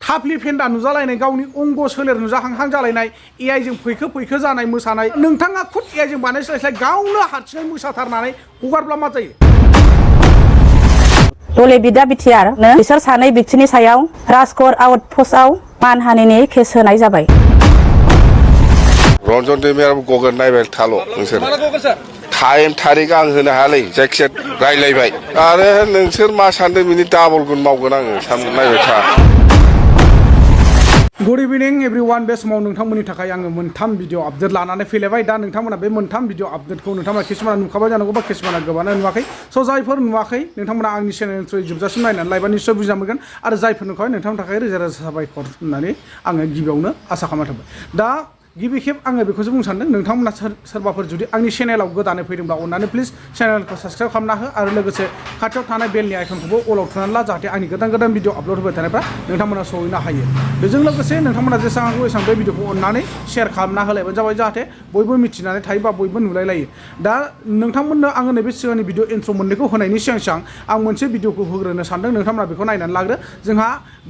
हाफ्लि फेन्दा नुजालायनाय गावनि अंग सोलेर नुजाहांहां जालायनाय AI जों फैखो जानाय मोसानाय नोंथाङा खुद AI जों बानायस्लायस्लाय गावनो हारसिङै मोसाथारनानै हगारब्ला मा जायो दले बिदा बिटिआर बिसोर सानै बिक्तिनि सायाव राजकर आउटपस्टआव मानहानिनि केस होनाय जाबाय रन्जन दैमायाबो गगोन नायबाय थाल' नोंसोर टाइम थारिख आं होनो हायालै जायखिजाया रायलायबाय आरो नोंसोर मा सानदों बिनि डाबल गुन मावगोन आङो सानदों नायबाय था गुड इभिनिं एभरिवान बे समाव नोंथांमोननि थाखाय आङो मोनथाम भिडिअ आपडेट लानानै फैलायबाय दा नोंथांमोना बे मोनथाम भिडिअ आपडेटखौ नोंथांमोना किसुमाना नुखाबाय जानांगौ बा किसुमाना गोबाङानो नुवाखै स' जायफोर नुवाखै नोंथांमोना आंनि चेनेल थ्रुयै जोबजासिम नायनानै लायोबा निश्चय बुजिना मोनगोन आरो जायफोर नुखाबाय नोंथांमोननि थाखाय रोजा रोजा साबायखर होननानै आङो गिबियावनो आसा खालामना थाबाय दा गिबि खेब आङो बेखौसो बुंनो सानदों नोंथांमोना सोरबाफोर जुदि आंनि चेनेलाव गोदानै फैदोंब्ला अन्नानै प्लिज चेनेलखौ साबस्क्राइब खालामना हो आरो लोगोसे खाथियाव थानाय बेलनि आइकनखौबो अलाव थुनानै ला जाहाथे आंनि गोदान भिडिअ आपल'ड होबाय थानायफ्रा नोंथांमोना सहैनो हायो बेजों लोगोसे नोंथांमोना जेसेबां हागौ एसेबां बे भिडिअखौ अन्नानै शेयार खालामना होलायबानो जाबाय जाहाथे बयबो मिथिनानै थायो बा बयबो नुलायलायो दा नोंथांमोननो आङो नैबे सिगांनि भिडिअ इन्ट्र मोननैखौ होनायनि सिगां आं मोनसे भिडिअखौ होग्रोनो सानदों नोंथांमोना बेखौ नायनानै लाग्रो जोंहा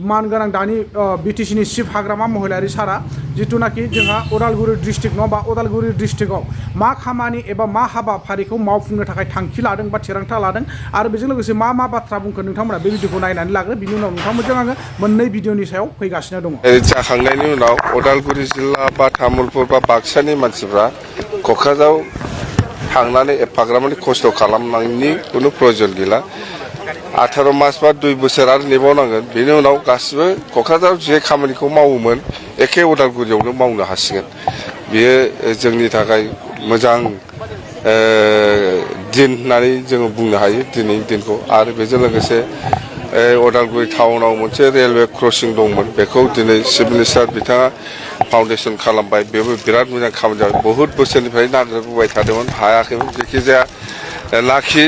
मानगोनां दानि BTCनि चिफ हाग्रामा महिलारि सारा जिथुनाखि जोंहा उदालगुरि डिस्ट्रिक्ट नङाबा उदालगुरि डिस्ट्रिक्टआव मा खामानि एबा मा हाबाफारिखौ मावफुंनो थाखाय थांखि लादों बा थिरांथा लादों आरो बेजों लोगोसे मा बाथ्रा बुंखो नोंथांमोना बे भिडिअखौ नायनानै लाग्रो बिनि उनाव नोंथांमोनजों आङो मोननै भिडिअनि सायाव फैगासिनो दङ जाखांनायनि उनाव उदालगुरि जिल्ला बा तामुलपुर बा बाक्सानि मानसिफ्रा क'क्राझाराव थांनानै एफाग्राबमानि खस्थ' खालामनायनि खुनु प्रयजन गैला 18 मास बा 2 बोसोर आरो नेबावनांगोन बेनि उनाव गासिबो क'क्राझाराव जे खामानिखौ मावोमोन एखे उदालगुरियावनो मावनो हासिगोन बेयो जोंनि थाखाय मोजां दिन होननानै जोङो बुंनो हायो दिनैनि दिनखौ आरो बेजों लोगोसे उदालगुरि टाउनाव मोनसे रेलवे क्रसिं दंमोन बेखौ दिनै चिफ मिनिस्टार बिथाङा फाउन्डेसन खालामबाय बेबो बिराद मोजां खामानि जाबाय बहुद बोसोरनिफ्राय नागिरबोबाय थादोंमोन हायाखैमोन जायखिजाया लाखि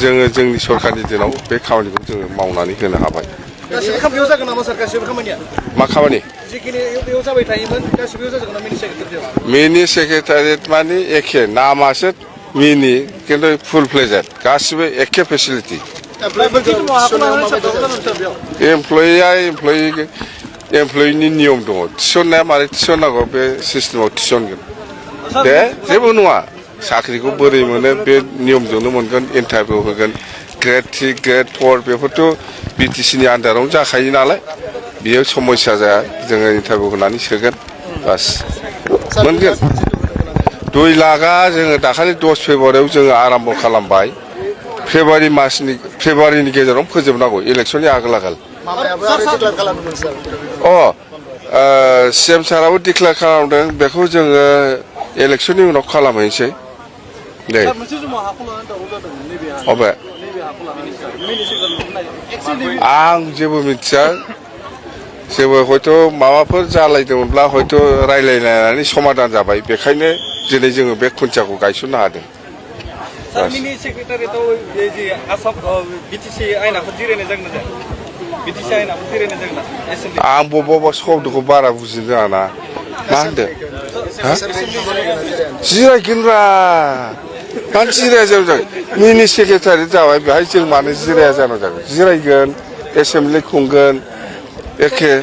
जोङो जोंनि सरकारनि दिनाव बे खामानिखौ जोङो मावनानै होनो हाबाय गासिबो खामानियाव जागोन नामा सार गासिबो खामानिया मा खामानि जिखिनि बेयाव जाबाय थायोमोन गासिबो जागोन ना मिनि सेक्रेटारियाव मिनि सेक्रेटारियेट माने एखे नामासो मिनि खिन्थु फुल फ्लेजेड गासिबो एखे फेसिलिटि एमप्लयिनि नियम दङ थिसननाया मारै थिसननांगौ बे सिस्टेमाव थिसनगोन दे जेबो नङा साख्रिखौ बोरै मोनो बे नियमजोंनो मोनगोन इन्टारभिउ होगोन ग्रेड 3 ग्रेड 4 बेफोरथ' BTCनि आन्दारावनो जाखायो नालाय बेयो समस्या जाया जोङो इन्टारभिउ होनानै सोगोन बास मोनगोन 2 लाखआ जोङो दाखालि 10 फेब्रुवारियाव जोङो आराम्भ खालामबाय फेब्रुवारिनि गेजेराव फोजोबनांगौ इलेक्सननि आगोल CM साराबो डिक्लेयार खालामदों बेखौ जोङो इलेक्सननि उनाव खालामहैनोसै दे अबे आं जेबो मिथिया जेबो हयथ' माबाफोर जालायदोंमोनब्ला हयथ' रायलायनानै समाधान जाबाय बेखायनो दिनै जोङो बे खुन्थियाखौ गायसननो हादों मिनि सेक्रेटारियाव जे आसाम BTC आयनाखौ जिरायनाय जागोन ना BTC आयनाखौ जिरायनाय जागोन ना आं बबेबा शब्दखौ बारा बुजिनो रोङा ना मा होनदों जिरायगोनब्रा मानो जिराया जागोन मिनि सेक्रेटारि जाबाय बेहाय जों मानो जिराया जानो जागोन जिरायगोन एसेमब्लि खुंगोन एखे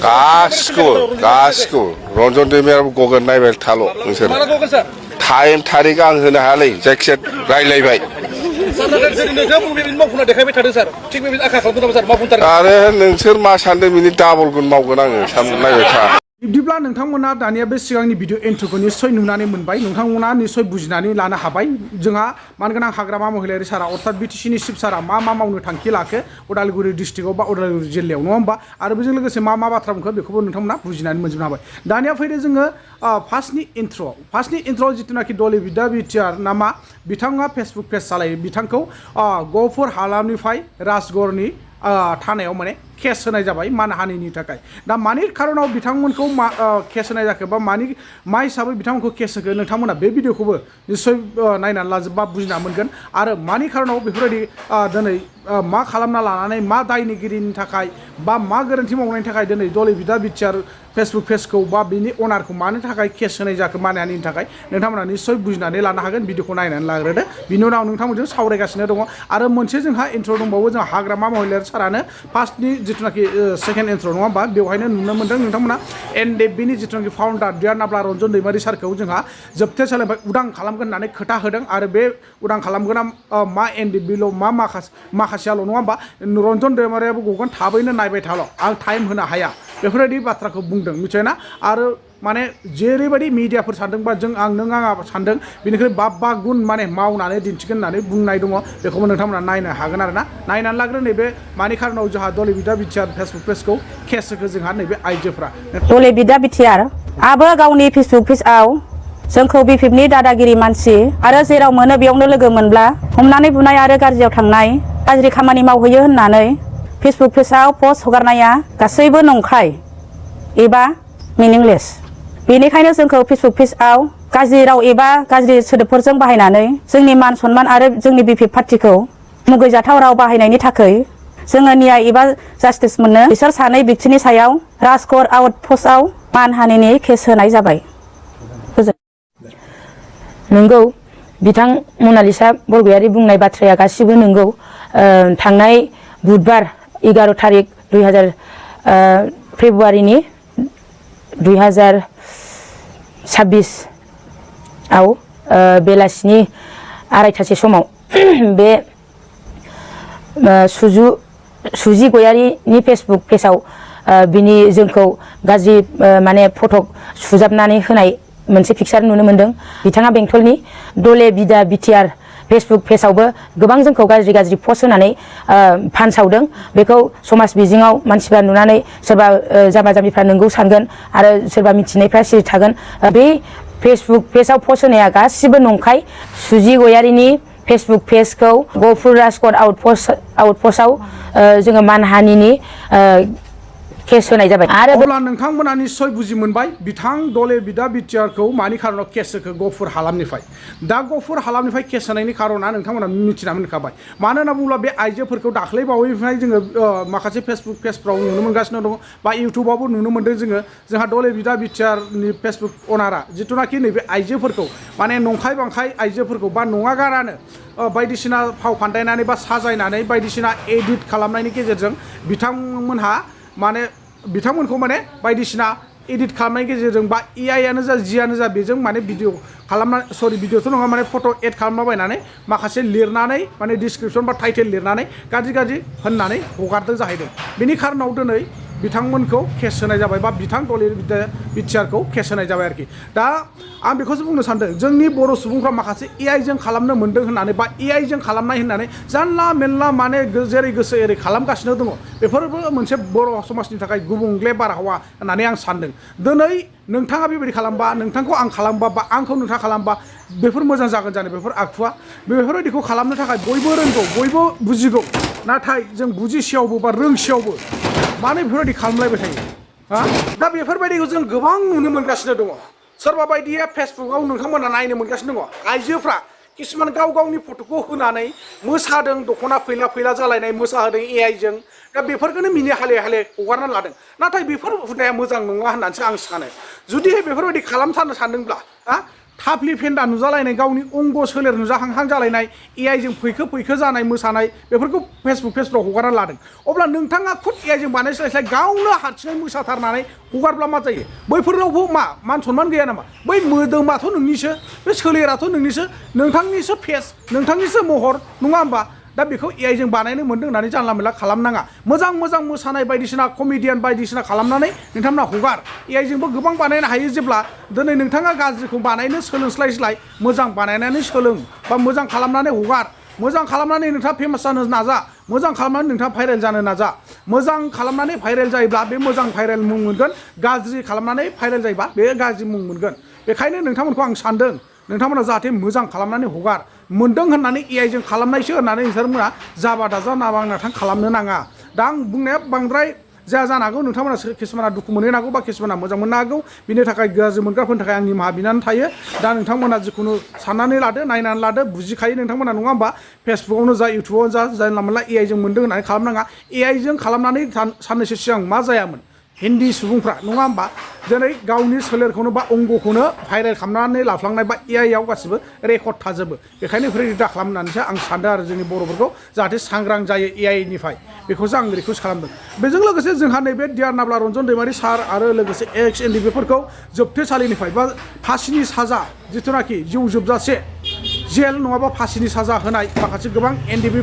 गासिखौबो रन्जन दैमायाबो गगोन नायबाय थाल' नोंसोर टाइम थारिख आं होनो हायालै जायखिजाया रायलायबाय आरो नोंसोर मा सानदों बिनि डाबल गुन मावगोन आङो सानदों नायबाय था बिब्दिब्ला नोंथांमोना दानिया बे सिगांनि भिडिअ इन्ट्र'खौ निस्सय नुनानै मोनबाय नोंथांमोना निस्सय बुजिनानै लानो हाबाय जोंहा मानगोनां हाग्रामा महिलारि सारा अर्थात BTCनि चिफ सारा मा मावनो थांखि लाखो उदालगुरि डिस्ट्रिक्टआव बा उदालगुरि जिल्लायाव नङा होमबा आरो बेजों लोगोसे मा बाथ्रा बुंखो बेखौबो नोंथांमोना बुजिनानै मोनजोबनो हाबाय दानिया फैदो जोङो फार्स्टनि इन्ट्र' जिथुनाखि दले बिदा बिटिआर नामा बिथाङा फेसबुक पेज सालायो बिथांखौ गहपुर हालामनिफ्राय राजगड़नि थानायाव माने केस होनाय जाबाय मानहानिनि थाखाय दा मानि खारनाव बिथांमोनखौ केस होनाय जाखो बा मा हिसाबै बिथांमोनखौ केस होखो नोंथांमोना बे भिडिअखौबो निस्सय नायनानै लाजोबबा बुजिना मोनगोन आरो मानि खारनाव बेफोरबायदि दिनै मा खालामना लानानै मा दायनिगिरिनि थाखाय बा मा गोरोन्थि मावनायनि थाखाय दिनै दले बिदा बिटिआर फेसबुक पेजखौ बा बिनि अनारखौ मानो थाखाय केस होनाय जाखो मानहानिनि थाखाय नोंथांमोना निस्सय बुजिनानै लानो हागोन भिडिअखौ नायनानै लाग्रोदो बिनि उनाव नोंथांमोनजों सावरायगासिनो दङ आरो मोनसे जोंहा इन्ट्र दंबावो जोंहा हाग्रामा महिलार सारानो फार्स्टनि जिथुनाखि सेकेन्ड इन्ट्र नङा होमबा बेवहायनो नुनो मोन्दों नोंथांमोना NDFBनि जिथुनाखि फाउन्डार डियार नाब्ला रन्जन दैमारि सारखौ जोंहा जोबथे सालायबाय उदां खालामगोन होननानै खोथा होदों आरो बे उदां खालामगोना मा NDFBल' मा माखासेयाल' नङा होमबा रन्जन दैमारियाबो गगोन थाबैनो नायबाय थाल' आं टाइम होनो हाया बेफोरबायदि बाथ्राखौ बुंदों मिथिबायना आरो माने जेरैबायदि मिडियाफोर सानदोंबा नों आङा सानदों बेनिख्रुइ बा गुन माने मावनानै दिन्थिगोन होननानै बुंनाय दङ बेखौबो नोंथांमोना नायनो हागोन आरो ना नायनानै लाग्रो नैबे मानि खारनाव जोंहा दले बिदा बिटिआर फेसबुक पेजखौ केस होखो जोंहा नैबे आइजोफ्रा दले बिदा बिटिआर आबो गावनि फेसबुक पेजआव जोंखौ बिपिएफनि दादागिरि मानसि आरो जेराव मोनो बेयावनो लोगो मोनब्ला हमनानै बुनाय आरो गाज्रियाव थांनाय गाज्रि खामानि मावहैयो होननानै फेसबुक पेजआव पस्ट हगारनाया गासैबो नंखाय एबा मिनिंलेस बेनिखायनो जोंखौ फेसबुक पेजआव गाज्रि राव एबा गाज्रि सोदोबफोरजों बाहायनानै जोंनि मान सनमान आरो जोंनि बिपिएफ पार्टिखौ मुगैजाथाव राव बाहायनायनि थाखाय जोङो न्याय एबा जास्टिस मोननो बिसोर सानै व्यक्तिनि सायाव राजकर आउटपस्टआव मानहानिनि केस होनाय जाबाय नंगौ बिथां मनालिसा बरगयारी बुंनाय बाथ्राया गासिबो नंगौ थांनाय बुधबार 11 तारिख 2000 फेब्रुवारिनि 2026 आव बेलासिनि 2:30 समाव बे सुजि गयारीनि फेसबुक पेजआव बिनि जोंखौ गाज्रि माने फट' सुजाबनानै होनाय मोनसे पिक्चार नुनो मोनदों बिथाङा बेंटलनि दले बिदा बिटिआर फेसबुक पेजआवबो गोबां जोंखौ गाज्रि पस्ट होनानै फानसावदों बेखौ समाज बिजोङाव मानसिफ्रा नुनानै सोरबा जाम्बा जाम्बिफ्रा नंगौ सानगोन आरो सोरबा मिथिनायफ्रा सिरि थागोन बे फेसबुक पेजआव पस्ट होनाया गासिबो नंखाय सुजि गयारीनि फेसबुक पेजखौ गहपुर राजकर आउटपस्टआव जोङो मानहानिनि केस होनाय जाबाय आरो अब्ला नोंथांमोना निस्सय बुजि मोनबाय बिथां दले बिदा बिटिआरखौ मानि खारनाव केस होखो गहपुर हालामनिफ्राय दा गहपुर हालामनिफ्राय केस होनायनि खारना नोंथांमोना मिथिना मोनखाबाय मानो होनना बुङोब्ला बे आइजोफोरखौ दाख्लै बावैनिफ्राय जोङो माखासे फेसबुक पेजफ्राव नुनो मोनगासिनो दङ बा इउटुबावबो नुनो मोन्दों जोंहा दले बिदा बिटिआरनि फेसबुक अनारा जिथुनाखि नैबे आइजोफोरखौ माने नंखाय बांखाय आइजोफोरखौ बा नङा गारानो बायदिसिना फाव फान्दायनानै बा साजायनानै बायदिसिना एडिट खालामनायनि गेजेरजों बिथांमोनहा माने बिथांमोनखौ माने बायदिसिना एडिट खालामनायनि गेजेरजों बा एआइआनो जा जियानो जा बेजों माने भिडिअ खालामना भिडिअथ' नङा माने फट' एड खालामलाबायनानै माखासे लिरनानै माने डिसक्रिपसन बा टाइटेल लिरनानै गाज्रि होननानै हगारदों जाहैदों बेनि खारनाव दिनै बिथांमोनखौ केस होनाय जाबाय बा बिथां दले बिटिआरखौ केस होनाय जाबाय आरोखि दा आं बेखौसो बुंनो सानदों जोंनि बर' सुबुंफ्रा माखासे एआइजों खालामनो मोन्दों होननानै बा एआइजों खालामनाय होननानै जानला मेनला माने जेरै गोसो एरै खालामगासिनो दङ बेफोरबो मोनसे बर' समाजनि थाखाय गुबुंले बारहावा होननानै आं सानदों दिनै नोंथाङा बेबायदि खालामबा नोंथांखौ आं खालामबा बा आंखौ नोंथाङा खालामबा बेफोर मोजां जागोन जानो बेफोर आखुवा बेफोरबायदिखौ खालामनो थाखाय बयबो रोंगौ बयबो बुजिगौ नाथाय जों बुजिसेयावबो बा रोंसेयावबो मानो बेफोरबायदि खालामलायबाय थायो दा बेफोरबायदिखौ जों गोबां नुनो मोनगासिनो दङ सोरबा बायदिया फेसबुकआव नोंथांमोना नायनो मोनगासिनो दङ आइजोफ्रा किसुमान गावनि फट'खौ होनानै मोसादों दख'ना फैला जालायनाय मोसाहोदों एआइजों दा बेफोरखौनो मिनि हाले हगारना लादों नाथाय बेफोर हुदाया मोजां नङा होननानैसो आं सानो जुदि बेफोरबायदि खालामथारनो सानदोंब्ला थाफ्लि फेन्दा नुजालायनाय गावनि अंग सोलेर नुजाहांहां जालायनाय एआइजों फैखो जानाय मोसानाय बेफोरखौ फेसबुक पेजफ्राव हगारना लादों अब्ला नोंथाङा खुद एआइजों बानायस्लायस्लाय गावनो हारसिङै मोसाथारनानै हगारब्ला मा जायो बैफोरावबो मान सनमान गैया नामा बै मोदोमाथ' नोंनिसो बे सोलेराथ' नोंनिसो नोंथांनिसो फेस नोंथांनिसो महर नङा होमबा दा बेखौ एआइजों बानायनो मोन्दों होननानै जानला मेनला खालामनाङा मोजां मोसानाय बायदिसिना कमेडियान बायदिसिना खालामनानै नोंथांमोना हगार एआइजोंबो गोबां बानायनो हायो जेब्ला दिनै नोंथाङा गाज्रिखौ बानायनो सोलोंस्लायस्लाय मोजां बानायनानै सोलों बा मोजां खालामनानै हगार मोजां खालामनानै नोंथाङा फेमास जानो नाजा मोजां खालामनानै नोंथाङा भाइरेल जानो नाजा मोजां खालामनानै भाइरेल जायोब्ला बे मोजां भाइरेल मुं मोनगोन गाज्रि खालामनानै भाइरेल जायोबा बे गाज्रि मुं मोनगोन बेखायनो नोंथांमोनखौ आं सानदों नोंथांमोना जाहाथे मोजां खालामनानै हगार मोन्दों होननानै एआइजों खालामनायसो होननानै नोंथांमोना जाबा दाजा नाबां नाथां खालामनो नाङा दा आं बुंनाया बांद्राय जाया जानो हागौ नोंथांमोना किसुमाना दुखु मोनहैनो हागौ बा किसुमाना मोजां मोननो हागौ बिनि थाखाय गाज्रि मोनग्राफोरनि थाखाय आंनि निमाहा बिनानै थायो दा नोंथांमोना जिखुनु साननानै लादो नायनानै लादो बुजिखायो नोंथांमोना नङा होमबा फेसबुकआवनो जा इउटुबावनो जा जानला मोनला AI जों मोन्दों होननानै खालामनाङा AI जों खालामनानै साननैसो सिगां मा जायामोन हिन्दी सुबुंफ्रा नङा होमबा दिनै गावनि सोलेरखौनो बा अंगखौनो भाइरेल खालामनानै लाफ्लांनाय बा AI आव गासिबो रेकर्ड थाजोबो बेखायनो बेफोर दा खालामनानैसो आं सानदों आरो जोंनि बर'फोरखौ जाहाथे सांग्रां जायो AI निफ्राय बेखौसो आं रिकुवेस्ट खालामदों बेजों लोगोसे जोंहा नैबे डियार नाब्ला रन्जन दैमारि सार आरो लोगोसे एक्स NDFB जोबथेसालिनिफ्राय बा फासिनि साजा जिथुनाखि जिउ जोबजासे जेल नङाबा फासिनि साजा होनाय माखासे गोबां NDFB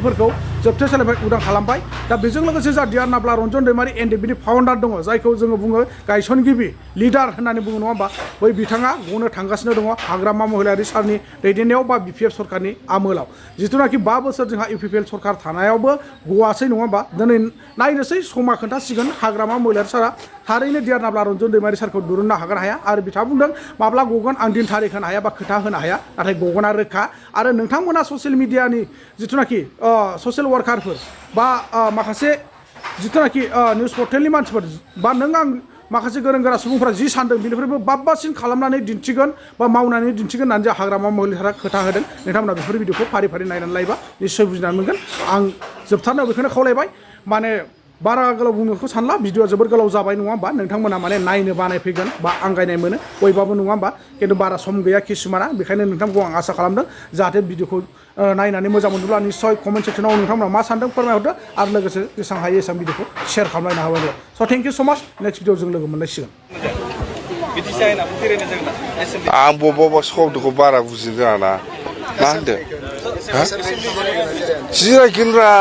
जोबथेसालिनिफ्राय उदां खालामबाय दा बेजों लोगोसे जा डियार नाब्ला रन्जन दैमारि NDFB फाउन्डार दङ जायखौ जोङो बुङो गायसनगिरि लिडार होननानै बुङो नङा होमबा बै बिथाङा गनो थांगासिनो दङ हाग्रामा महिलारि सारनि दैदेननायाव बा BPF सरकारनि आमोलाव जिथुनाखि 5 बोसोर जोंहा UPPL सरकार थानायावबो गवासै नङा होमबा दिनै नायनोसै समा खोन्थासिगोन हाग्रामा महिलारि सारा थारैनो डियार नाब्ला रन्जन दैमारि सारखौ दुरुननो हागोन हाया आरो बिथाङा बुंदों माब्ला गगोन आं दिन थारिख होनो हाया बा खोथा होनो हाया नाथाय गगना रोखा आरो नोंथांमोना ससियेल मिडियानि जिथुनाखि ससियेल वार्कारफोर बा माखासे जिथुनाखि निउस पर्टेलनि मानसिफोर बा नों आं माखासे गोरों गोरा सुबुंफोरा जि सानदों बेनिफ्रायबो बाबबासिन खालामनानै दिन्थिगोन बा मावनानै दिन्थिगोन होननानै जों हाग्रामा महिलारिया खोथा होदों नोंथांमोना बेफोर भिडिअखौ फारि फारि नायनानै लायोबा निश्चय बुजिनानै मोनगोन आं जोबथारनायाव बेखौनो खावलायबाय माने बारा गोलाव बुंनोखौ सानला भिडिअआ जोबोर गोलाव जाबाय नङा होमबा नोंथांमोना माने नायनो बानायफैगोन बा आंगायनाय मोनो बयबाबो नङा होमबा खिन्थु बारा सम गैया किसुमाना बेखायनो नोंथांखौ आं आसा खालामदों जाहाथे भिडिअखौ नायनानै मोजां मोनोब्ला निश्चय कमेन्ट सेक्सनाव नोंथांमोना मा सानदों फोरमायहरदो आरो लोगोसे जेसेबां हायो एसेबां भिडिअखौ शेयार खालामलायनो हाबाय स' थेंक इउ स' माच नेक्स्ट भिडिअ जों लोगो मोनलायसिगोन आं बबेबा शब्दखौ बारा बुजिनो रोङा ना मा होनदों जिरायगोनरा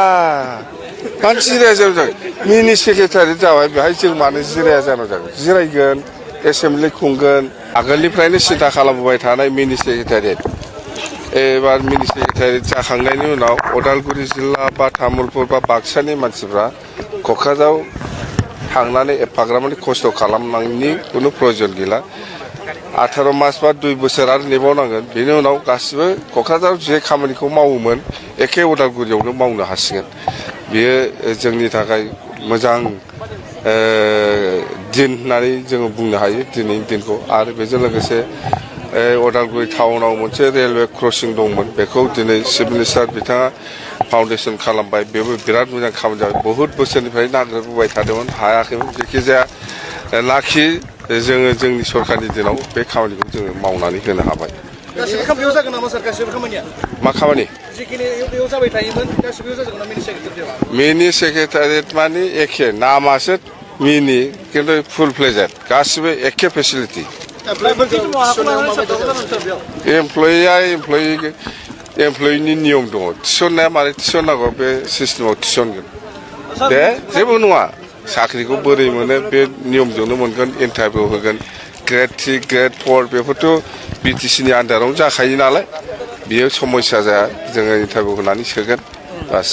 मानो जिराया जानो मिनि सेक्रेटारि जाबाय बेहाय जों मानो जिराया जानो जागोन जिरायगोन एसेमब्लि खुंगोन आगोलनिफ्रायनो सिन्था खालामबोबाय थानाय मिनि सेक्रेटारियेट एबार मिनि सेक्रेटारियेट जाखांनायनि उनाव उदालगुरि जिल्ला बा तामुलपुर बा बाक्सानि मानसिफ्रा क'क्राझाराव थांनानै एफाग्राबमानि खस्थ' खालामनायनि खुनु प्रयजन गैला 18 मास बा 2 बोसोर आरो नेबावनांगोन बेनि उनाव गासिबो क'क्राझाराव जे खामानिखौ मावोमोन एखे उदालगुरियावनो मावनो हासिगोन बेयो जोंनि थाखाय मोजां दिन होननानै जोङो बुंनो हायो दिनैनि दिनखौ आरो बेजों लोगोसे उदालगुरि टाउनाव मोनसे रेलवे क्रसिं दंमोन बेखौ दिनै चिफ मिनिस्टार बिथाङा फाउन्डेसन खालामबाय बेबो बिराद मोजां खामानि जाबाय बहुद बोसोरनिफ्राय नागिरबोबाय थादोंमोन हायाखैमोन जायखिजाया लाखि जोङो जोंनि सरकारनि दिनाव बे खामानिखौ जोङो मावनानै होनो हाबाय गासिबो खामानियाव जागोन नामा सार गासिबो खामानिया मा खामानि जिखिनि बेयाव जाबाय थायोमोन गासिबो जागोन ना मिनि सेक्रेटारियाव मिनि सेक्रेटारियेट माने एखे नामासो मिनि खिन्थु फुल फ्लेजेड गासिबो एखे फेसिलिटि एमप्लयिनि नियम दङ थिसननाया मारै थिसननांगौ बे सिस्टेमाव थिसनगोन दे जेबो नङा साख्रिखौ बोरै मोनो बे नियमजोंनो मोनगोन इन्टारभिउ होगोन ग्रेड 3 ग्रेड 4 बेफोरथ' BTCनि आन्दारावनो जाखायो नालाय बियो समस्या जाया जोङो इन्टारभिउ होनानै सोगोन बास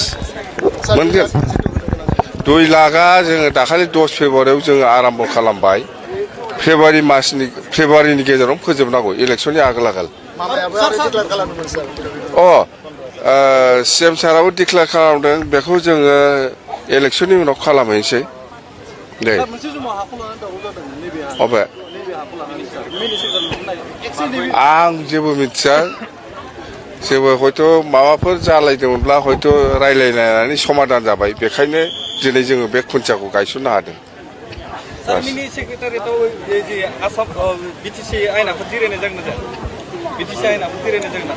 मोनगोन 2 लाखआ जोङो दाखालि 10 फेब्रुवारियाव जोङो आराम्भ खालामबाय फेब्रुवारिनि गेजेराव फोजोबनांगौ इलेक्सननि आगोल CM साराबो डिक्लेयार खालामदों बेखौ जोङो इलेक्सननि उनाव खालामहैनोसै दे अबे आं जेबो मिथिया जेबो हयथ' माबाफोर जालायदोंमोनब्ला हयथ' रायलायनानै समाधान जाबाय बेखायनो दिनै जोङो बे खुन्थियाखौ गायसननो हादों मिनि सेक्रेटारियाव जे आसाम BTC आयनाखौ जिरायनाय जागोन ना जाया BTC आयनाखौ जिरायनाय जागोन ना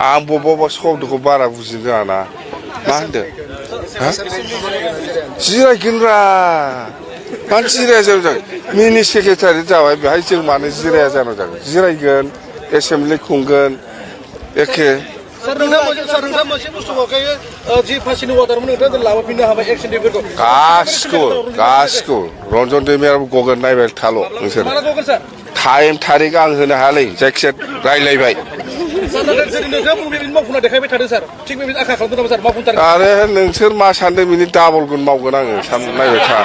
आं बबेबा शब्दखौ बारा बुजिनो रोङा ना मा होनदों जिरायगोनरा मानो जिराया जानो जागोन मिनि सेक्रेटारि जाबाय बेहाय जों मानो जिराया जानो जागोन जिरायगोन एसेमब्लि खुंगोन एखे गासिखौ रन्जन दैमारियाबो गगोन नायबाय थाल' नोंसोर टाइम थारिख आं होनो हायालै जायखिजाया रायलायबाय आरो नोंसोर मा सानदों बिनि डाबल गुन मावगोन आङो नायबाय था